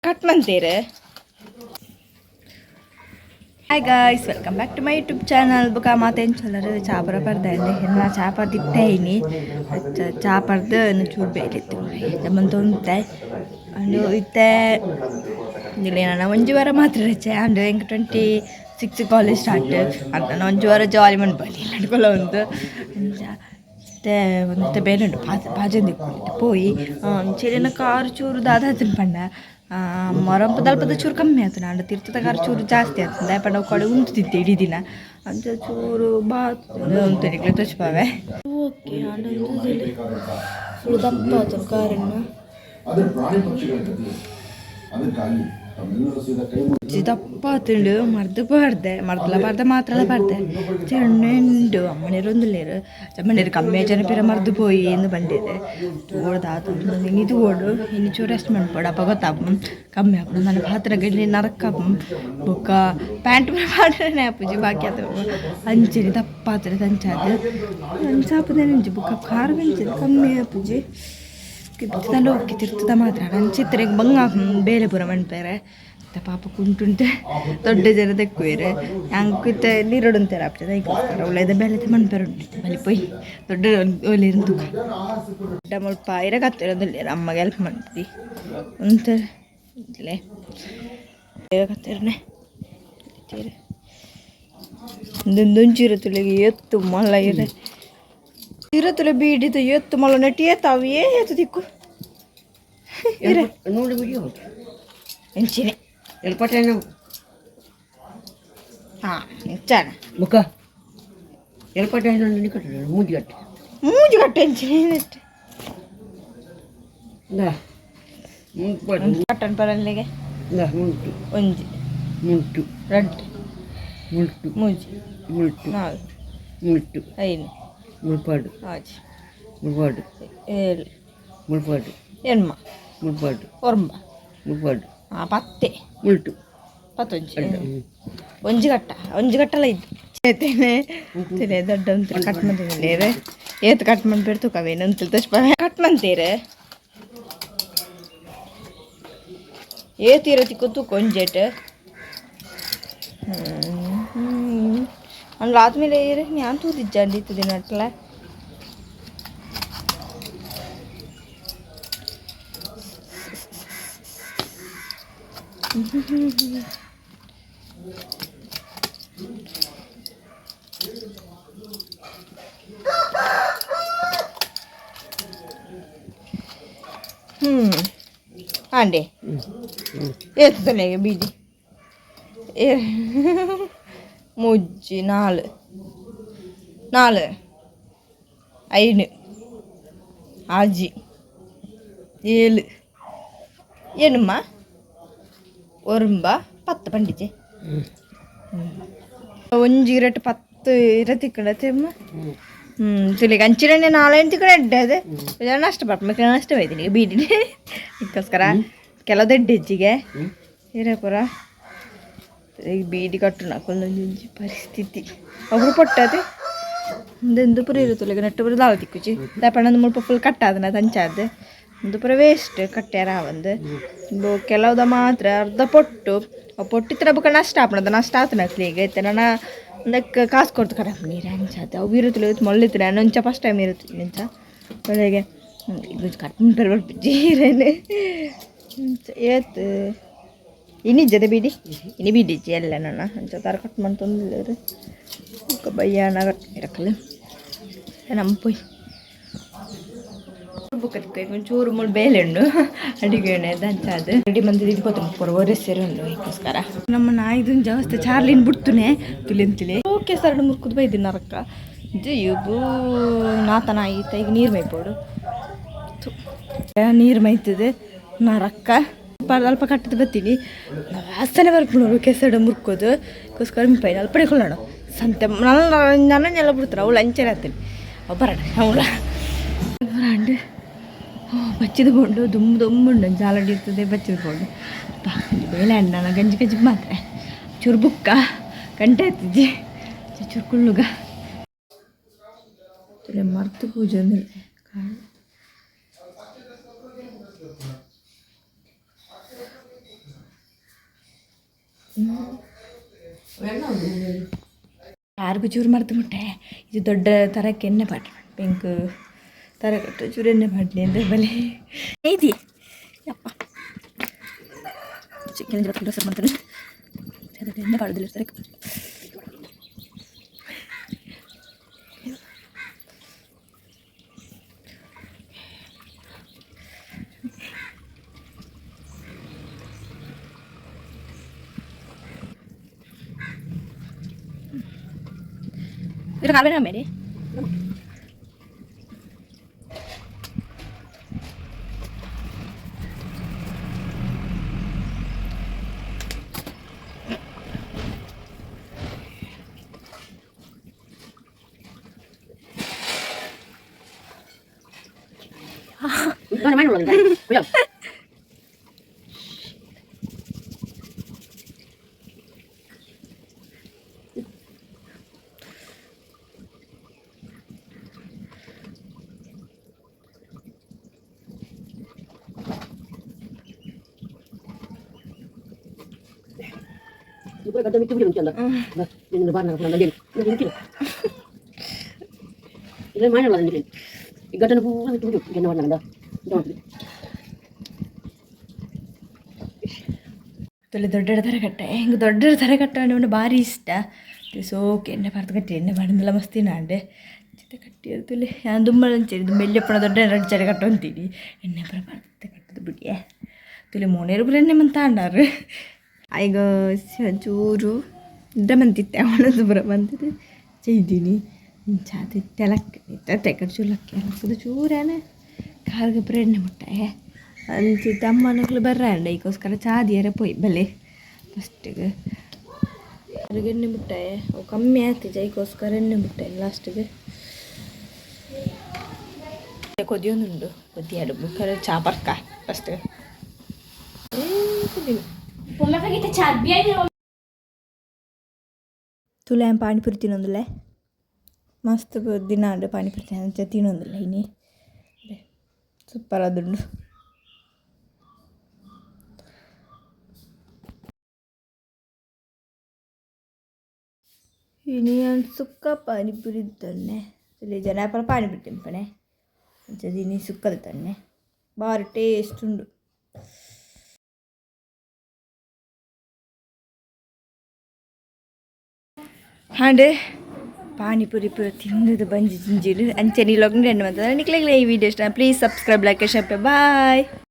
Cut ಮಂತೀರು. Hi guys, welcome back to my YouTube channel. ಬುಕ್ಕ ಮಾತೇನು ಚಲರು ಚಾಪರ ಪರ್ದೆ ಹೆಣ್ಣ chopper ದಿತ್ತೈನಿ ಚಾಪರ್ದು ಚೂರು ಬೇಲಿತ್ತು ಜಮ್ಮಂತ ಅಂಡು ಇತ್ತೆ ಇಲ್ಲ. ಒಂಜಿ ವಾರ ಮಾತ್ರ ರಜೆ. ಅಂಡ್ ಎಂಕ್ 26 ಕಾಲೇಜ್ ಸ್ಟಾರ್ಟ್ ಅಂತ. ಒಂಜಿ ವಾರ ಜಾಲಿ ಮನ್ಪಲಿ ನಡ್ಕೊಲ್ಲ ಉಂದು. ಅಂಚ ಇತ್ತೆ ಒಂತೆ ಬೇಲೆ ಉಂಡು, ಪಾಜೊಂದು ಪೋಯಿ. ಅಂಚೆನೆ ಕಾರ್ ಚೂರು ದಾದಾತುಂಡು ಪಂಡ, ಮೊರಂಪದಲ್ಪದ ಚೂರು ಕಮ್ಮಿ ಆತುಂಡು. ಆಂಡ ತಿರ್ತದ ಕಾರ್ ಚೂರು ಜಾಸ್ತಿ ಆತುಂಡು. ದಾಯೆ ಪಂಡ ಅವು ಕಡೆ ಉಂತುದಿತ್ತೆ ಇಡೀ ದಿನ. ಅಂಚ ಚೂರು ಬಾತ್ ಉಂತು ತೋಜಿಪಾವೆ. ಓಕೆ, ಆಂಡ ಫುಲ್ ದಪ್ಪ ಆತುಂಡು ಕಾರನ್ನು. ಆದರೆ ಪ್ರಾಣಿ ಪಕ್ಷಿಗಳ ಗತಿ ಏನು? ಅದಕ್ಕಾಗಿ ತಮ್ಮೆಲ್ಲರೂ ಸೇರಿದ ಕೈ ದಪ್ಪ ಆತುಂಡು. ಮರ್ದ್ ಪಾಡ್ದೆ, ಮರ್ದ್ಲ ಪಾಡ್ದೆ, ಮಾತ್ರಲ ಪಾಡ್ದೆ. ಚೆಣ್ಣೆ ಉಂಡು. ಅಮ್ಮನೇರು ಒಂದುಲ್ಲೇರು ಅಮ್ಮನೇರು ಕಮ್ಮಿ ಜನ ಪಿರ ಮರ್ದ್ ಪೋಯಿ ಇಂದು ಬಂದಿದೆ. ತೂವೊಡು ದಾದ. ಇನಿ ತೂವೊಡು. ಇನಿ ಚೂರು ರೆಸ್ಟ್ ಮನ್ಪೊಡು. ಅಪ ಗೊತ್ತಾಪುಂಡು ಕಮ್ಮಿ ಆಪುಂಡು. ನನ ಪಾತ್ರ ಇಲ್ಲಿ ನರಕ ಬೊಕ್ಕ ಪ್ಯಾಂಟ್ ಪೂರ ಪಾಡನೆ ಆಪುಜಿ. ಬಾಕಿ ಆತು ಅಂಚೆನೆ ದಪ್ಪ ಆತುಂಡು. ಅಂಚಾದ್ ಅಂಚ ಆಪುದೇನೆ ಬೊಕ್ಕ ಕಾರ್ ಅಂಚನೆ ಕಮ್ಮಿ ಆಪುಜಿ. ತಿರ್ತದ ಓಕೆ, ತಿರ್ತದ ಮಾತ್ರ. ಅಂಚಿತ್ತರೆ ಬಂಗ ಬೇಲೆ ಪೂರ ಮನ್ಪೆರೆ. ಪಾಪ ಕುಂಟುಂಟೆ ದೊಡ್ಡ ಜನ ದೆಕ್ಕುವೆರ್. ಅಂಕ್ ಇತ್ತೆ ನೀರುಡುಂತೆರ್ ಆಪುಜಿ. ಐಕೋಸ್ಕರ ಉಳ್ಳೇದ ಬೇಲೆ ಮನ್ಪೆರೆ ಉಂಡು. ಬಲಿ ಪೋಯಿ ದೊಡ್ಡ ಒಲಿನ್ ತೂಕ. ದೊಡ್ಡ ಮುಲ್ಪ ಇರೆ ಕತ್ತೆರೊಂದುಲ್ಲೆರ್. ಅಮ್ಮಗೆ ಹೆಲ್ಪ್ ಮನ್ಪುದಿ ಉಂತೆರ್ ಇಲೆ ಕತ್ತೆರ್ನೆ. ಉಂದೊಂಜಿ ಇರತ್ತುಲೆಗ್ ಏತ್ ಮಲ್ಲ ಇರೆ ಇರತ್ತುಲೆ. ಬೀಡಿದ ಏತ್ ಮಲ್ಲ ನೆಟ್ ಏತ್ ಅವು ಏತ್ ದಿಕ್ಕು ಇರೆ. ನೂರು ಬಿಡಿ. ಎಂಚಿನೆ? ಎಲ್ಪಟ್ಟೇನು? ಹಾಂ, ನಿಚ್ಚಾನ. ಮುಖ ಎಲ್ಪಟ್ಟೇನು ಕಟ್ಟು, ಮೂಜಿ ಕಟ್ಟು. ಮೂಜಿ ಕಟ್ಟೆ ಎಂಚಿನೆ ನೆಟ್? ಇಂದ ಮುಂಟು. ಕಟ್ಟನ್ ಪರಲ್ಲಿಗೆ. ಇಂದ ಮುಂಟು. ಒಂಜಿ. ಮುಂಟು. ರಡ್ಡ್. ಮುಲ್ಟು. ಮೂಜಿ. ಮುಲ್ಟು. ನಾಲ್. ಮುಲ್ಟು. ಐನ್. ಮುಲ್ಪಾಡು. ಆಜಿ. ಮುಲ್ಪಾಡು. ಏಳ್. ಮುಲ್ಪಾಡು. ಎಣ್ಮ. ಮುಲ್ಪಾಡು. ಒರ್ಂಬ. ಮುಲ್ಪಾಡು. ಹಾಂ, ಪತ್ತೆ. ಮುಲ್ಟು. ಪತ್ತೊಂಜಿ. ಒಂಜಿ ಕಟ್ಟ, ಒಂಜಿ ಕಟ್ಟಲ ಇದ್ದು ಚೇತೇನೆ ತಿಲೆ. ದೊಡ್ಡ ಉಂತು ಕಟ್ ಮಂತಿದ್ದೇವೆ. ಏತ್ ಕಟ್ ಮನ್ಪೇರು ತೂಕವೇನು ಉಂತು ತೋಚ್ಪ. ಕಟ್ ಮಂತೀರು ಏತ್ ಇರ ತಿಕ್ಕು ತೂಕ ಒಂಜೆಟ್ ಅಂಡ್ಲ ಆದ್ಮೇಲೆ ಇರು ഞാൻ ತೂದಿಜ್ಜಾಂಡಿ ಇತ್ತು ದಿನಟ್ಲ. ಆಂಡೆ ಏತ್ತಲೆ ಬೀದಿ? ಏ ಮೂಜಿ, ನಾಲ್, ನಾಲ್, ಐನ್, ಆಜಿ, ಏಳು, ಎಣ್ಮ, ಒರುಂಬ, ಪತ್ತು ಪಂಡಿಜೆ. ಒಂಜಿ ಇರಟ್ 10 ಇರ ತಿಕ್ಕಂಡ ತೆಮ್ಮ. ಹ್ಞೂ, ತುಲಿಗೆ ಅಂಚಿರಣ್ಣೆ ನಾಳೆಂಟು ತಿಕ್ಕಡ ಎಡ್ಡೆ. ಅದೇ ನಷ್ಟ ಪಾಪ ಮಕ್ಕಳ ನಷ್ಟ ಬೈತೀನಿ ಬೀಡಿನಿ. ಅದಕ್ಕೋಸ್ಕರ ಕೆಲವು ದೊಡ್ಡ ಹೆಜ್ಜಿಗೆ ಇರ ಪೂರ ಈಗ ಬೀಡಿ ಕಟ್ಟು ನಾಕೊಂದೊಂಜಿ ಪರಿಸ್ಥಿತಿ ಒಬ್ರು ಪೊಟ್ಟದೆ ಒಂದು ಪೂರ ಇರುತ್ತಲ್ಲ. ಈಗ ನೆಟ್ಟು ಪೂರ ದಾವ ತಿಕ್ಕುಜಿ. ದಾಪಣ್ಣಂದು ಮುಲ್ಪ ಫುಲ್ ಕಟ್ಟಾದನ ತಂಚಾದ ಒಂದು ಪೂರ ವೇಸ್ಟ್ ಕಟ್ಟ್ಯಾರ. ಒಂದು ಕೆಲವುದ ಮಾತ್ರ ಅರ್ಧ ಪೊಟ್ಟು. ಅವು ಪೊಟ್ಟಿತ್ರ ಬೊಕ ನಷ್ಟ ಆಪುಂಡು. ನಷ್ಟ ಆತನ ಈಗ ಇತ್ತೆ ನನ ಒಂದಕ್ಕೆ ಕಾಸು ಕೊಡ್ತು ಕಡ ನೀರು ಅಂಚಾದ. ಅವು ಇರುತ್ತಲ್ಲ ಇವತ್ತು ಮೊಳ್ಳಿತ್ತು. ನಾನು ಒಂಚ ಫಸ್ಟ್ ಟೈಮ್ ಇರುತ್ತೆ ಅಂಚ. ಒಳ್ಳೆಗೆ ಇದು ಕಟ್ ಬರ್ಬರ್ಪುಜಿ. ಏತ್ ಇನಿಜ್ಜದ ಬೀಡಿ, ಇನಿ ಬೀಡಿಜ್ಜಿ ಎಲ್ಲ ನನ್ನ ಅಂಚ ದಾರ ಕಟ್ ಮಂತೊಂದುಲ್ಲೆರ್. ಬೊಕ ಬಯ್ಯಾನ ಕಟ್ ಇರಕಲ್ ನಮ್ಮ ಪೋಯ್ ಬೊಕ ಒಂಚೂರು ಮುಲ್ ಬೇಲೆ ಉಂಡು ಅಡಿಗೆ ಅಂಚಾದ್ ರೆಡಿ ಮಂತ್ ಇದು ಪೋತು ಪೂರ ಒರೆಸೆರೆ ಉಂಡು. ಐಕೋಸ್ಕರ ನಮ್ಮ ನಾಯಿದೊಂಜಿ ಅವಸ್ಥೆ. ಚಾರ್ಲಿನ್ ಬುಡ್ತುನೆ ತುಲೆಂತುಲೆ. ಓಕೆ ಸರಡು ಮುರ್ಕುದು ಬೈದಿನ ನರಕ ಜಯ್ಯುಬು ನಾತ ನಾಯಿ. ಈಗ ನೀರು ಮೈಪೋಡು. ನೀರು ಮೈತದೆ ನರಕ್ಕ. ಅಲ್ಪ ಕಟ್ಟದ ಬತ್ತೀನಿ. ವಾಸನೆ ಬರ್ಪುಂಡು ಕೆಸಡು ಮುರ್ಕೋದು. ಅದಕ್ಕೋಸ್ಕರ ಮಿಪ್ಪೈನ ಅಲ್ಪ ಕೊಳ್ಳೋಣ ಸಂತೆ. ನನ್ನ ನನ್ನನ್ನೆಲ್ಲ ಬಿಡ್ತಾರೆ ಅವಳು. ಅಂಚೆನೆ ಆಗ್ತೀನಿ ಅವು ಬರೋಣ ಅವಳ ಬರಾಂಡು. ಬಚ್ಚಿದ ಬೋಂಡು ದುಮ್ಮು ದುಮ್ಮುಂಡು ಜಾಲಡಿ ಇರ್ತದೆ. ಬಚ್ಚಿದ ಬೋಂಡು ಬೇಲೆ ಅಣ್ಣ ಗಂಜಿ ಗಂಜಿ ಮಾತ್ರ. ಚೂರು ಬುಕ್ಕ ಗಂಟೆ ಆಯ್ತಿಜ್ಜಿ. ಚೂರು ಕುಳ್ಳುಗ ಮರ್ತು ಪೂಜೆ. ಯಾರಿಗೂ ಚೂರು ಮರ್ತು ಮುಟ್ಟೆ. ಇದು ದೊಡ್ಡ ತರಕ್ಕೆ ಎಣ್ಣೆ ಪಾಟ ಪಿಂಕ್ ತರಕಟ್ಟು ಚೂರು ಎಣ್ಣೆ ಮಾಡಲಿ ಅಂತ ಬಲೆ ಐತಿ ಯಪ್ಪ. ಚಿಕನ್ ಸರ್ ಮಾಡ್ತಾನೆ, ಎಣ್ಣೆ ಪಾಡೋದಿಲ್ಲ ಸರ್. ಇದು ಕಾವೇನ ಮೇಲೆ. ತೊಲೆ ದೊಡ್ಡ ಥರ ಕಟ್ಟೆ ಹಿಂಗೆ ದೊಡ್ಡ ಥರ ಕಟ್ಟೆ ಭಾರಿ ಇಷ್ಟ. ಸೋಕೆ ಎಣ್ಣೆ ಪಾರ್ದು ಕಟ್ಟಿ ಎಣ್ಣೆ ಮಾಡಿಂದಲ್ಲ ಮಸ್ತಿ ನಾಂಡೆ ಚಿತ್ತ ಕಟ್ಟಿ ತುಲೆ. ನಾನು ದುಮ್ಮಲ ದುಮ್ಮೆಲ್ಲಪ್ಪಣ ದೊಡ್ಡ ಎರಡು ಜಡೆ ಕಟ್ಟೊಂತೀನಿ, ಎಣ್ಣೆ ಪರ ಪಾರ್ದ ಕಟ್ಟದು ಬಿಡಿಯೇ. ತುಲೆ ಮೋನೇರು ಪುರ ಎಣ್ಣೆ ಮಂತ ಅಂಡಾರು. ಈಗ ಚೂರು ಇದ್ದ ಬಂತಿತ್ತೆ ಅವನದ್ದು ಬರ ಬಂತಿದ್ದೆ ചെയ്ದೀನಿ. ಚಾತಿ ತೆಲಕ್ ತೆಕ್ಕಡ್ ಚೂಲಕ್ಕೆ ಅನ್ಸದು ಚೂರೇನೆ ಕಾರ್ಗೆ ಪುರ ಎಣ್ಣೆ ಮುಟ್ಟಾಯ ಅಂಚಿತ್ತ ಅಮ್ಮನಕ್ಲು ಬರ್ರಾಂಡ. ಈಗೋಸ್ಕರ ಚಾದಿಯರ ಪೋಯ್ ಬಲೆ ಫಸ್ಟಿಗೆ ಅವ್ರಿಗೆ ಎಣ್ಣೆ ಮುಟ್ಟಾಯ. ಅವು ಕಮ್ಮಿ ಆಯ್ತು, ಜೈಗೋಸ್ಕರ ಎಣ್ಣೆ ಮುಟ್ಟಾಯ ಲಾಸ್ಟಿಗೆ. ಕೊದಿಯೊಂದುಂಡು ಕೊದಿಯಾಡು ಬುಕ್ಕರೆ ಚಾ ಪರ್ಕ ಫಸ್ಟ್. ತುಲೆ ಪಾನಿಪುರಿ ತಿನ್ನೊಂದಿಲ್ಲ, ಮಸ್ತ್ ದಿನ ಉಂಡು ಪಾನಿಪುರಿ ಅಂಚ ತಿನ್ನೊಂದಿಲ್ಲ ಇನಿ. ಸೂಪರ್ ಆದುಂಡು. ಇನಿ ಸುಕ್ಕ ಪಾನಿಪುರಿ ತಂದೆ ತುಲೆ ಜನ ಪರ ಪಾನಿಪುರಿ ತಿನ್ಪಣೆ. ಅಂಚ ಇನಿ ಸುಕ್ಕದ ತಂದೆ, ಬಾರಿ ಟೇಸ್ಟ್ ಉಂಡು. ಹಾಂಡೆ ಪಾನಿಪುರಿ ಪೂರ ತಿಂದದು ಬಂಜಿ ಜಿಂಜಿರು. ಅಂಚೆ ನೀಲೋಗ್ ಎಂಡ್ ಮಂತದ. ನಿಕ್ಲೆಗ್ಲ ಈ ವಿಡಿಯೋ ಇಷ್ಟ, please subscribe, like, share. Bye.